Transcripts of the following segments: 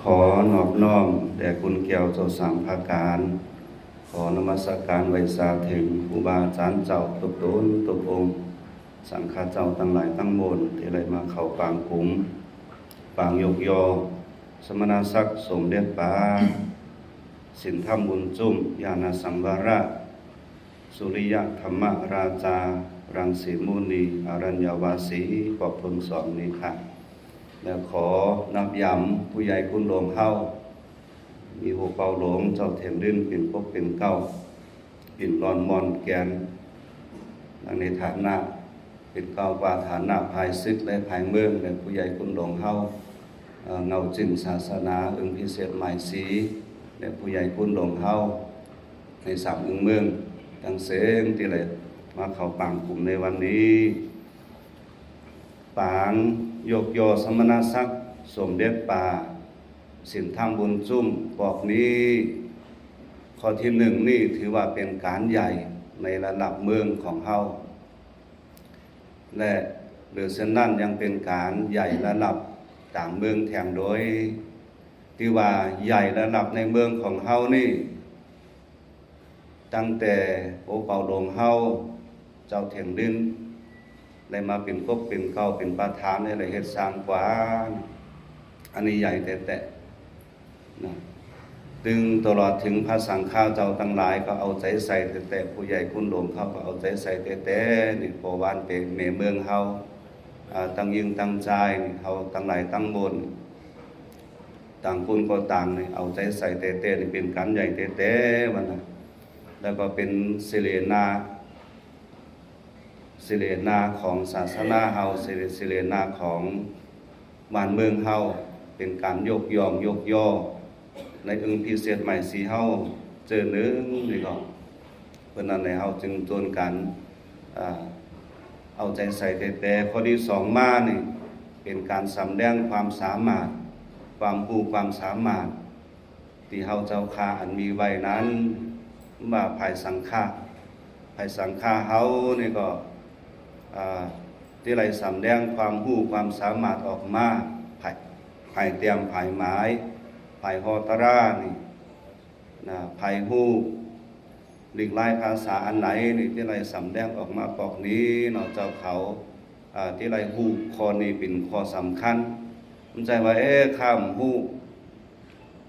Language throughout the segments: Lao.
ຂໍນອບນ້ອມແດ່ຄຸນແກ້ວເຈົ້າສາມພະການ, ຂໍນະມັດສະການໄຫວ້ສາເຖິງຄູບາອາຈານເຈົ້າທຸກຕົນທຸກອົງ, ສັງຄະເຈົ້າທັງຫຼາຍທັງມວນທີ່ໄດ້ມາເຂົ້າປາງກຸມ, ປາງຍົກຍໍສະມະນະສັກສົມເດັດປາ ສິນທຳບຸນຈຸ້ມ ຍານະສັງວາລະ ສຸລິຍະທຳມະລາຊາ ລັງສີມຸນີ ອະລັນຍະວາສີ ຂອບຄຸນສອງນີ້ຄ່ະ. ແລະ ຂໍນັບຢາມຜູ້ໃຫຍ່ຄຸນຫຼວງເຮົາ, ມີຮູບເປົ່າຫຼວງເຈົ້າແທ່ນດິນເປັນປົກເປັນເກົ້າ, ເປັນລອນມ່ອນແກ່ນ, ໃນຖານະເປັນເກົ້າກວ່າຖານະພາຍສິດ ແລະ ພາຍເມືອງ ແລະ ຜູ້ໃຫຍ່ຄຸນຫຼວງເຮົາ, ເຫງົ້າຈິ້ນສາສະໜາ ອຶ່ງພິເສດໝາຍສີ່ ແລະ ຜູ້ໃຫຍ່ຄຸນຫຼວງເຮົາ ໃນສາມອຶ່ງເມືອງ ທັງເສັງທີ່ໄດ້ມາເຂົ້າປາງກຸມໃນວັນນີ້. ປາງຍົກຍໍສະມະນະສັກສົມເດັດປາ ສິນທຳບຸນຈຸ້ມ ປອກນີ້ ຂໍ້ທີໜຶ່ງນີ້ ຖືວ່າເປັນການໃຫຍ່ໃນລະດັບເມືອງຂອງເຮົາ ແລະ ຫຼືເຊັ່ນນັ້ນຍັງເປັນການໃຫຍ່ລະດັບຕາມເມືອງແຖມໂດຍ ຖືວ່າໃຫຍ່ລະດັບໃນເມືອງຂອງເຮົານີ້ ຕັ້ງແຕ່ໂອເປົາຫຼວງເຮົາ ເຈົ້າແທ່ນດິນ ໄດ້ມາເປັນກົກເປັນເກົ້າເປັນປະທານ ໄດ້ເຮັດສ້າງກວາງ ອັນນີ້ໃຫຍ່ແທ້ໆ ນະ ຕຶງຕະຫຼອດເຖິງພະສັງຄະເຈົ້າທັງຫຼາຍກໍເອົາໃຈໃສ່ແທ້ໆ, ຜູ້ໃຫຍ່ຄຸນຫຼວງເຂົາກໍເອົາໃຈໃສ່ແທ້ໆ ນີ້ ພໍ່ວານເຕແມ່ເມືອງເຮົາ ອາ ທັງຍິງທັງຊາຍນີ້ ເຮົາທັງຫຼາຍທັງມວນ ຕ່າງຄົນກໍຕ່າງນີ້ ເອົາໃຈໃສ່ແທ້ໆ ນີ້ເປັນການໃຫຍ່ແທ້ໆ ວ່ານະ. ແລ້ວກໍເປັນສິເລນາ ສິເລນາຂອງສາສະໜາເຮົາ, ສິເລ ສິເລນາຂອງບ້ານເມືອງເຮົາ, ເປັນການຍົກຍ້ອງຍົກຍໍໃນອຶ່ງພິເສດໝາຍສີ່ເຮົາເຈີໜຶ່ງນີ້ເນາະ. ເພາະນັ້ນແຫຼະ ເຮົາຈຶ່ງຊວນກັນ ອາ ເອົາໃຈໃສ່ແທ້ໆ. ຂໍ້ທີສອງມານີ້ ເປັນການສຳແດງຄວາມສາມາດ, ຄວາມຮູ້ຄວາມສາມາດ ທີ່ເຮົາເຈົ້າຂ້າອັນມີໄວ້ນັ້ນ ວ່າຝ່າຍສັງຄະ, ຝ່າຍສັງຄະເຮົານີ້ກໍ ອາ ທີ່ໄດ້ສຳແດງຄວາມຮູ້ຄວາມສາມາດອອກມາ ຝ່າຍ ຝ່າຍຕຽມ ຝ່າຍໝາຍ ຝ່າຍເຮາະຕະລານີ້ນະ, ຝ່າຍຮູ້ ຫຼີກຫຼາຍພາສາອັນໃດນີ້ ທີ່ໄດ້ສຳແດງອອກມາປອກນີ້ເນາະ ເຈົ້າເຂົາ ອາ ທີ່ໄດ້ຮູ້ຂໍ້ນີ້ເປັນຂໍ້ສຳຄັນ. ມັນໃຈວ່າ ເອ ຂ້າມຮູ້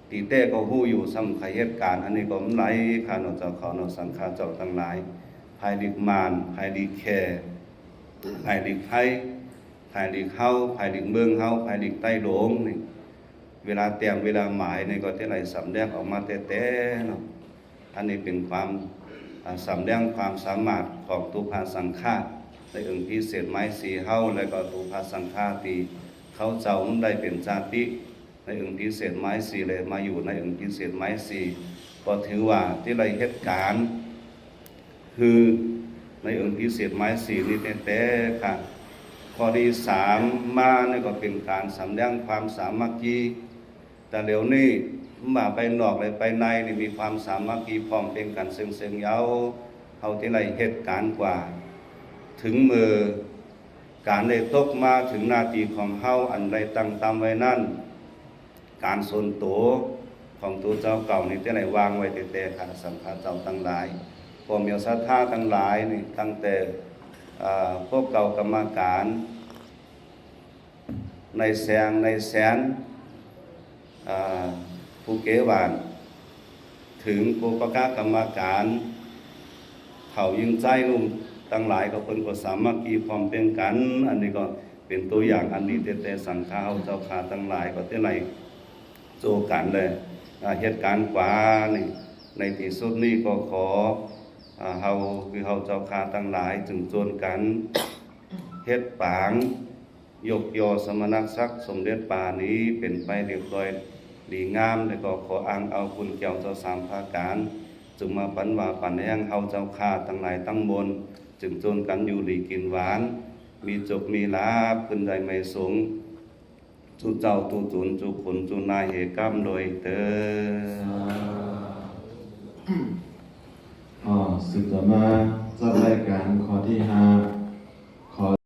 ຕີແຕ່ກໍຮູ້ຢູ່ ສ່ຳຂ້າເຮັດການ ອັນນີ້ກໍມັນຫຼາຍຄ່າເນາະ ເຈົ້າເຂົາເນາະ ສັງຄະເຈົ້າທັງຫຼາຍ, ຝ່າຍຫຼີກມ່ານ ຝ່າຍຫຼີກແຂກ ຝ່າຍຫຼີກໄທ ຝ່າຍຫຼີກເຮົາ ຝ່າຍຫຼີກເມືອງເຮົາ ຝ່າຍຫຼີກໃຕ້ຫຼວງນີ້ ເວລາຕຽມເວລາໝາຍນີ້ກໍຈະໄດ້ສຳແດງອອກມາແຕ່ໆເນາະ. ອັນນີ້ເປັນຄວາມ ອາ ສຳແດງຄວາມສາມາດຂອງໂຕພະສັງຄະໃນອົງພິເສດໝາຍສີ່ເຮົາ ແລະກໍໂຕພະສັງຄະທີ່ເຂົາເຈົ້າໄດ້ເປັນຈາຕິໃນອົງພິເສດໝາຍສີ່ ແລະມາຢູ່ໃນອົງພິເສດໝາຍສີ່ ກໍຖືວ່າທີ່ໄດ້ເຮັດການ ຄືໃນອົງພິເສດໝາຍສີ່ນີ້ແຕ່ໆ ຄ່ະ. ຂໍ້ທີສາມມານີ້ກໍເປັນການສຳແດງຄວາມສາມັກຄີ. ແຕ່ດຽວນີ້ວ່າໄປນອກ ແລະໄປໃນນີ້ມີຄວາມສາມັກຄີພ້ອມເປັນກັນເຊິ່ງໆເຍົາ. ເຮົາທີ່ໄດ້ເຮັດການກວ່າ ເຖິງມື້ການໄດ້ຕົກມາເຖິງໜ້າທີ່ຂອງເຮົາອັນໄດ້ຕັ້ງຕາມໄວ້ນັ້ນ ການສ່ວນໂຕຂອງໂຕເຈົ້າເກົ່ານີ້ຈະໄດ້ວາງໄວ້ແຕ່ໆ ຂ້າສັງຄະເຈົ້າທັງຫຼາຍ ພໍ່ແມ່ສັດທາທັງຫຼາຍນີ້ ຕັ້ງແຕ່ ອາ ພວກເກົ່າກຳມະການ ນາຍແຊງ ນາຍແສນ ອາ ຜູ້ເກຫວ່ານ ເຖິງໂກປະກະກຳມະການ ເຖົ້າຍິງຊາຍໜຸ່ມທັງຫຼາຍ ກໍເພິ່ນກໍສາມັກຄີພ້ອມເປັນກັນ. ອັນນີ້ກໍເປັນຕົວຢ່າງອັນດີແທ້ໆ ສັງຄະເຮົາເຈົ້າຂ້າທັງຫຼາຍກໍຈະໄດ້ໂຈກັນ ແລະ ອາ ເຮັດການກວ່ານີ້. ໃນທີ່ສຸດນີ້ກໍຂໍ ອາ ເຮົາ ຄືເຮົາເຈົ້າຂ້າທັງຫຼາຍ ຈຶ່ງຊວນກັນເຮັດປາງ ຍົກຍໍສະມະນະສັກສົມເດັດປານີ້ເປັນໄປລຽບລ້ອຍດີງາມ ແລະກໍຂໍອ້າງເອົາຄຸນແກ້ວເຈົ້າສາມພະການ ຈົ່ງມາປັນວ່າປັນແຮງເຮົາເຈົ້າຂ້າທັງຫຼາຍທັງມວນ ຈຶ່ງໂຈນກັນຢູ່ດີກິນຫວານ ມີໂຈກມີລາບ ຂຶ້ນໄດ້ໄໝສູງ ສູ່ເຈົ້າ ສູ່ໂຈນ ສູ່ຄົນ ສູ່ນາຍເຮກຳດ້ວຍເຕີນ. ອໍ ສືບຕໍ່ມາຈັດລາຍການຂໍ້ທີຫ້າ.